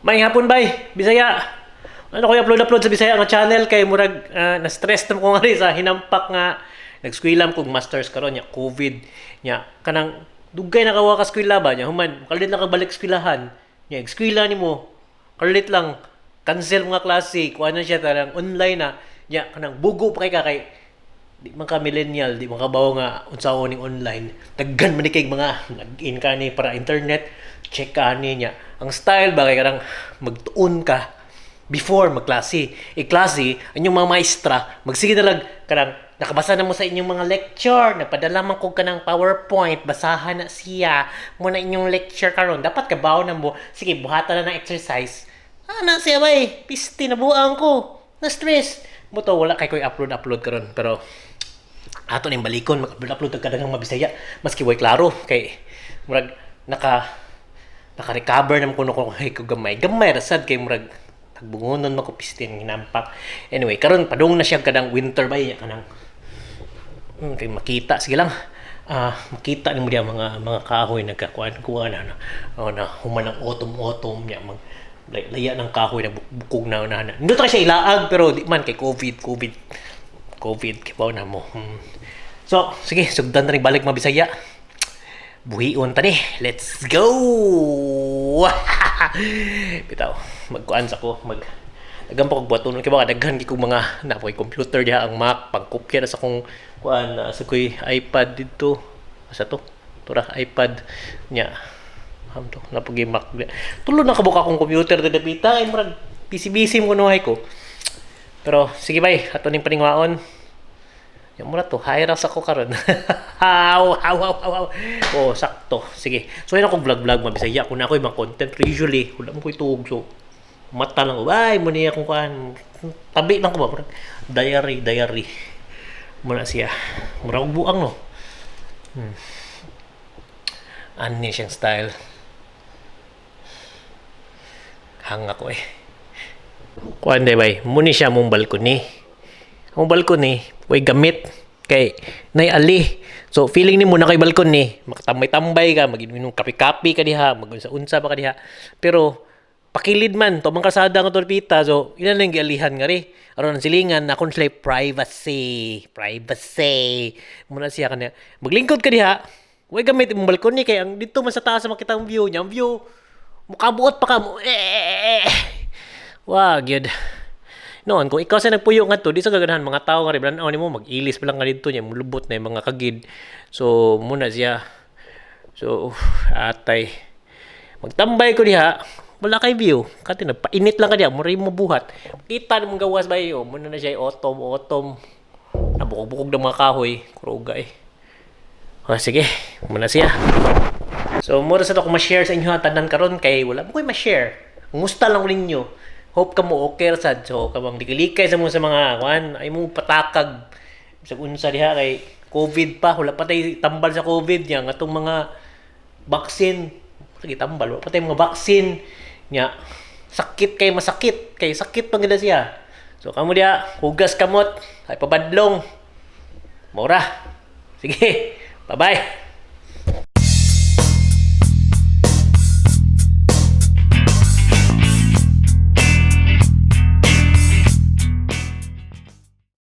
Maayong hapon, bay, Bisaya. Ano ko upload-upload sa Bisaya nga channel kay murag na-stress na ko nga rin sa hinampak nga nagskwela kog masters karon nya COVID nya kanang dugay na kawa ka eskwela ba nya human kalit lang ka balik eskwelahan nya eskwela nimo kalit lang cancel mga klase, kuan na siya, tarang online na nya kanang bugo pa kay ka kay di man ka millennial, di man ka bawo nga unsaon ning online. Daghan man ni kay mga login ka ni para internet, check ka ni niya. Ang style ba kay kanang magtuon ka before magklase. I-klase, inyong mga maestra, magsige na lang kanang nakabasa na mo sa inyong mga lecture, nagpadala man ko kanang PowerPoint, basahan na siya mo na inyong lecture karon. Dapat kabaw na mo. Sige, buhatan na ng exercise. Ana siya bay, pisti na buang ko. Na stress. Mo to wala kay koy upload upload karon, pero ato ning balikon mag-upload upload ka mga Bisaya maski way klaro kay murag naka naka-recover naman kuno ko kay ko gamay gamay ra sad kay murag tagbungonon man ko, pistin hinampak. Anyway, karon padung na siya kadang winter bay kanang kay makita, sige lang, makita nimo diya mga kahoy nagkakuan kuan na, oh, na human ang autumn autumn niya, mag laya ng kahoy na bukog na na na. Nindot ra siya ilaag pero di man kay COVID COVID COVID kibaw na mo. So sige, sugdan na rin balik mga Bisaya, buhion ta ni, let's go. Bitaw magkuan sa ko, mag daghan pa kog buhaton kay baka daghan kay kog mga na koy computer diha, ang Mac pangkopya na sa kong kuan na sa koy iPad didto. Asa to? Tura iPad nya ham to na pag Mac, tulo na kabuok akong computer dito pita ay murag busy busy mo kunuhay ko. Pero sige bay, ato ning paningwaon. Yung mura to, high ra sa ko karon. Haw, haw, haw, haw, haw. Oh, sakto. Sige. So, yun akong vlog-vlog, mabisaya ko na ako ibang content. Pero usually, wala mo ko ituog. So, mata lang ko. Ay, mo niya akong kuan. Tabi lang ko ba? Murag diary, diary. Muna siya. Mura kong buang, no? Ani siyang style. Hanga ko eh. Kuan day bay, muni siya mong balcony. Ang balcony, way gamit kay nay ali. So feeling nimo na kay balcony, makatambay-tambay ka, maginom kape-kape ka diha, magunsa-unsa pa ka diha. Pero pakilid man to mang kalsada nga torpita, so ila lang gialihan nga ri. Aron ang silingan na akong sila privacy, privacy. Muna siya kanya. Maglingkod ka diha, way gamit imong balcony kay ang dito man sa taas makita ang view niya, ang view mukabuot pa ka mo. Eh. Wag yun. Noon, kung ikaw sa nagpuyo nga to, di sa gaganahan mga tao nga rin, nimo mag-ilis pa lang nga dito niya, mulubot na yung mga kagid. So, muna siya. So, atay. Magtambay ko diha, wala kay view. Kati nagpainit lang ka diha, muray mo buhat. Kita nimong gawas ba iyo, muna na siya autumn, autumn. Nabukog-bukog ng mga kahoy, kuruga eh. O, sige, muna siya. So, mura sa to kung ma-share sa inyo ang tanan karon kay wala mo ko'y ma-share. Kumusta lang ninyo? Hope ka mo okay ra sad. So, kabang dikalikay sa mo sa mga kuan, ay mo patakag sa unsa diha kay COVID pa, wala pa tay tambal sa COVID niya ngatong mga vaccine. Lagi tambal, wala pa tay mga vaccine niya. Sakit kay masakit, kay sakit pa gid siya. So kamo diha, hugas kamot, ay pabadlong. Mora. Sige. Bye-bye.